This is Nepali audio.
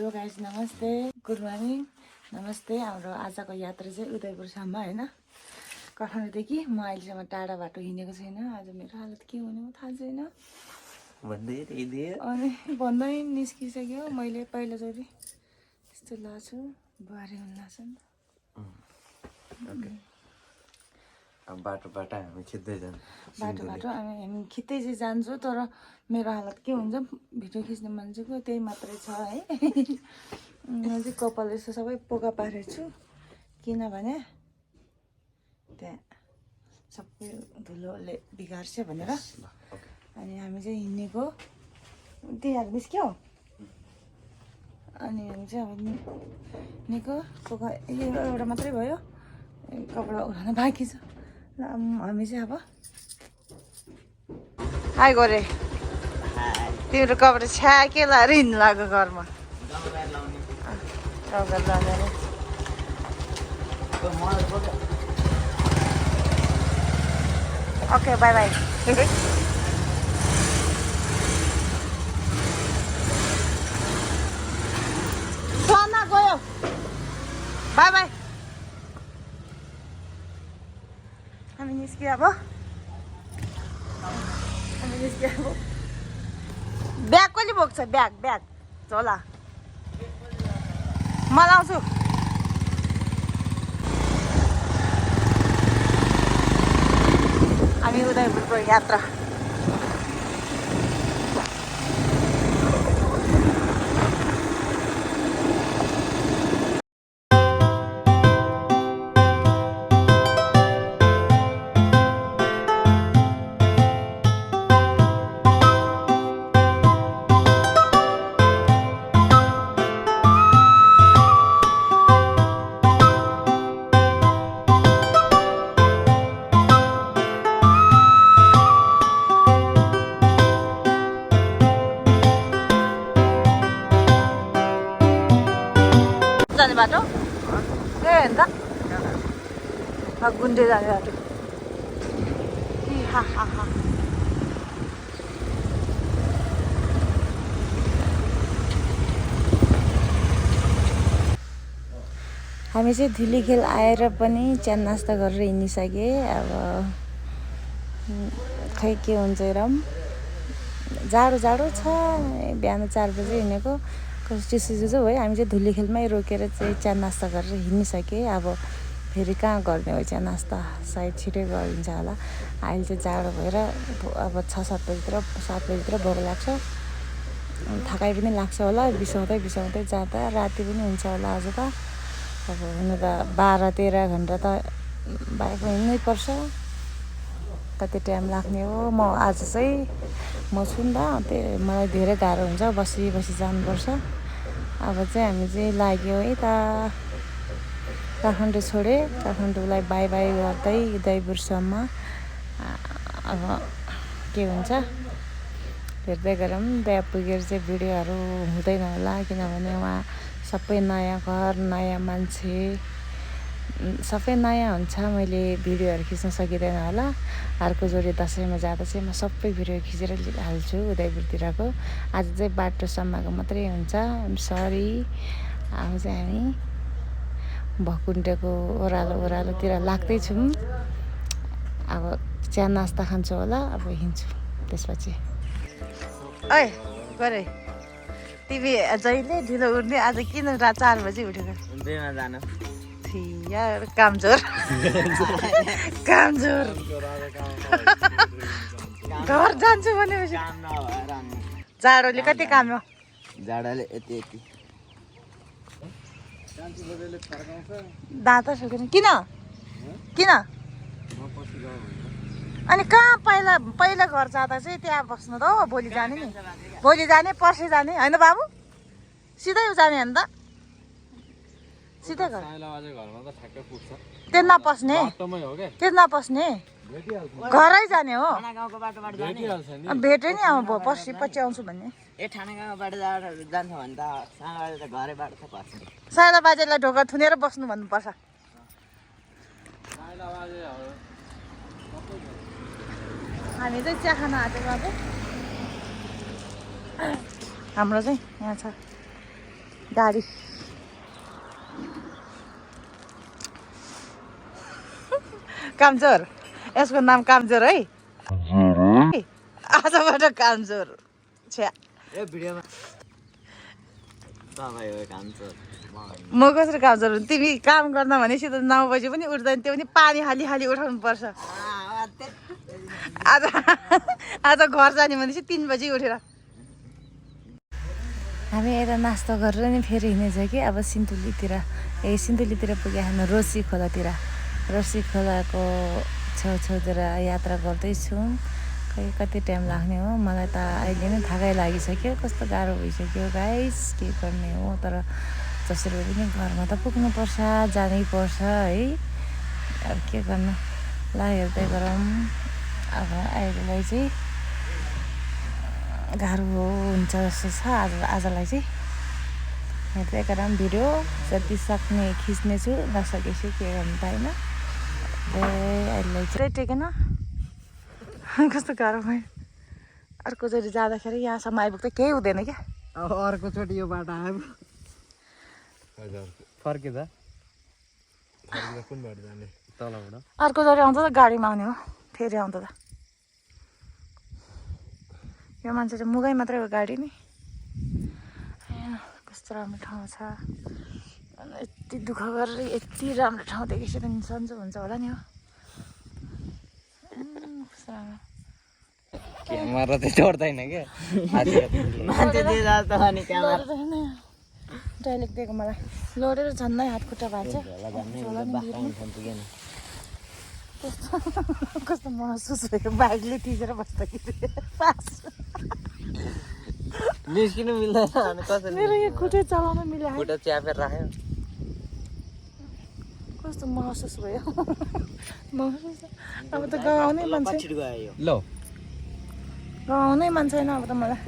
हेलो गाइस, नमस्ते, गुड मर्निङ, नमस्ते। हाम्रो आजको यात्रा चाहिँ उदयपुरसम्म होइन। काठमाडौँदेखि म अहिलेसम्म टाढा बाटो हिँडेको छैन। आज मेरो हालत के हुने हो थाहा छैन। अनि भन्दै निस्किसक्यो। मैले पहिलोचोटि त्यस्तो लाछु बुहारी हुन लाग्छन्। बाटो हामी खिच्दै जान्छौँ। बाटो हामी खिच्दै चाहिँ जान्छु, तर मेरो हालत के हुन्छ भिडियो खिच्ने मान्छेको त्यही मात्रै छ है। म चाहिँ कपाल यस्तो सबै पोका पारेको छु, किनभने त्यहाँ सबै धुलोले बिगार्छ भनेर। अनि हामी चाहिँ हिँडेको त्यहीहरू निस्क्यो। अनि हामी चाहिँ अब निको पोका एउटा मात्रै भयो, कपडा उठाउन बाँकी छ। हामी चाहिँ अब हाई गरे तिम्रो कपडा छ्या के लाएर हिँड्नु लाग्यो घरमा। Okay by by. सोना गयो, बाई बाई। हामी निस्क्यो अब। ब्याग कहिले बोक्छ? ब्याग झोला म लाउँछु। हामी उदयपुरको यात्रा जाने बाटो ए अन्त गुन्डे जाने बाटो। हामी चाहिँ धुलीखेल आएर पनि चिया नास्ता गरेर हिँडिसकेँ। अब खै के हुन्छ हेरौँ। जाडो छ। बिहान 4 बजे हिँडेको चिसो भयो। हामी चाहिँ धुलीखेलमै रोकेर चाहिँ चिया नास्ता गरेर हिँडिसकेँ। अब फेरि कहाँ गर्ने हो चिया नास्ता, सायद छिटै गरिन्छ होला। अहिले चाहिँ जाडो भएर अब 6-7 बजीतिर भोक लाग्छ। थकाइ पनि लाग्छ होला। बिसाउँदै जाँदा राति पनि हुन्छ होला आज त। अब हुन त 12-13 घन्टा त बाइकमा हिँड्नै पर्छ। कति टाइम लाग्ने हो। म आज चाहिँ म छु नि त, त्यही मलाई धेरै गाह्रो हुन्छ, बसी जानुपर्छ। अब चाहिँ हामी चाहिँ लाग्यो है त काठमाडौँ छोडेँ। काठमाडौँलाई बाई गर्दै उदयपुरसम्म। अब के हुन्छ हेर्दै गरौँ। त्यहाँ पुगेर चाहिँ भिडियोहरू हुँदैन होला, किनभने उहाँ सबै नयाँ घर, नयाँ मान्छे, सबै नयाँ हुन्छ। मैले भिडियोहरू खिच्न सकिँदैन होला। अर्को जोडी दसैँमा जाँदा चाहिँ म सबै भिडियो खिचेर हाल्छु उदयपुरतिरको। आज चाहिँ बाटोसम्मको मात्रै हुन्छ। सरी। अब चाहिँ हामी भकुण्डेको ओह्रालोतिर लाग्दैछौँ। अब चिया नास्ता खान्छु होला, अब हिँड्छु त्यसपछि। ओइ गरे तिमी जहिले ढिलो उठ्ने, आज किन 4 बजी उठेको? यार कामचोर घर जान्छु भनेपछि जाडोले कति काम हो। जाडाले यति दाँत सुकेन किन? अनि कहाँ पहिला घर जाँदा चाहिँ त्यहाँ बस्नु त हो। भोलि जाने नि, भोलि जाने पर्सि जाने होइन बाबु? सिधै जाने होइन त? सिधै घर त्यो नपस्ने घरै जाने हो। भेटे नि अब पछि आउँछु भन्ने। जान्छ भने त घरै बाटो त पर्छ। साइला बाजेलाई ढोका थुनेर बस्नु भन्नुपर्छ। हामी चाहिँ चिया खान आँटेको अब। हाम्रो चाहिँ यहाँ छ गाडी कामचोर यसको नाम कामचोर है आजबाट कामचोर छ्या ए भिडियोमा तपाईँ हो कामचोर म कसरी कामचोर हुँ तिमी काम गर्न भनेपछि त 9 बजी पनि उठ्दैन त्यो पनि पानी हाली हाली उठाउनु पर्छ आज आज घर जाने भनेपछि 3 बजी उठेर हामी यता नास्ता गरेर नि फेरि हिँडेछ कि अब सिन्धुलीतिर सिन्धुलीतिर पुगे हामी रोसी खोलातिर रोसी खोलाको छेउछेउतिर यात्रा गर्दैछौँ खै कति टाइम लाग्ने हो मलाई त अहिले नै थाकै लागिसक्यो कस्तो गाह्रो भइसक्यो गाइस के गर्ने हो तर जसरी पनि घरमा त पुग्नुपर्छ जानै पर्छ है अब के गर्नु ल हेर्दै गरौँ अब अहिलेलाई चाहिँ गाह्रो हुन्छ जस्तो छ आजलाई चाहिँ हेर्दै गरौँ भिडियो जति सक्ने खिच्नेछु नसकेपछि के गर्नु त होइन अहिलेलाई चाहिँ टेकेन कस्तो गाह्रो भयो अर्कोचोटि जाँदाखेरि यहाँसम्म आइपुग्दा केही हुँदैन क्या अब अर्कोचोटि यो बाटो आयो फर्किँदा कुन बाटो जाने तलबाट अर्कोचोटि आउँदा त गाडीमा आउने हो फेरि आउँदा त यो मान्छे चाहिँ मुगै मात्रै हो गाडी नि कस्तो राम्रो ठाउँ छ यति दुःख गरेर यति राम्रो ठाउँ देखेपछि त नि सन्चो हुन्छ होला नि हो कस्तो राम्रो क्यामेरा चाहिँ चढ्दैन क्या मान्छे दिए त अनि क्यामेरा डाइलेक्ट दिएको मलाई लडेर झन्नै हात खुट्टा भाँच्छ कस्तो महसुस भयो बाइकले थिचेर बस्दाखेरि पास निस्किनु मिल्दैन कसरी मेरो यो खुट्टा चलाउन मिल्यो खुट्टा च्यापेर राख्यो कस्तो महसुस भयो महसुस अब त गाउने मान्छे ल गाउने मान्छे होइन अब त मलाई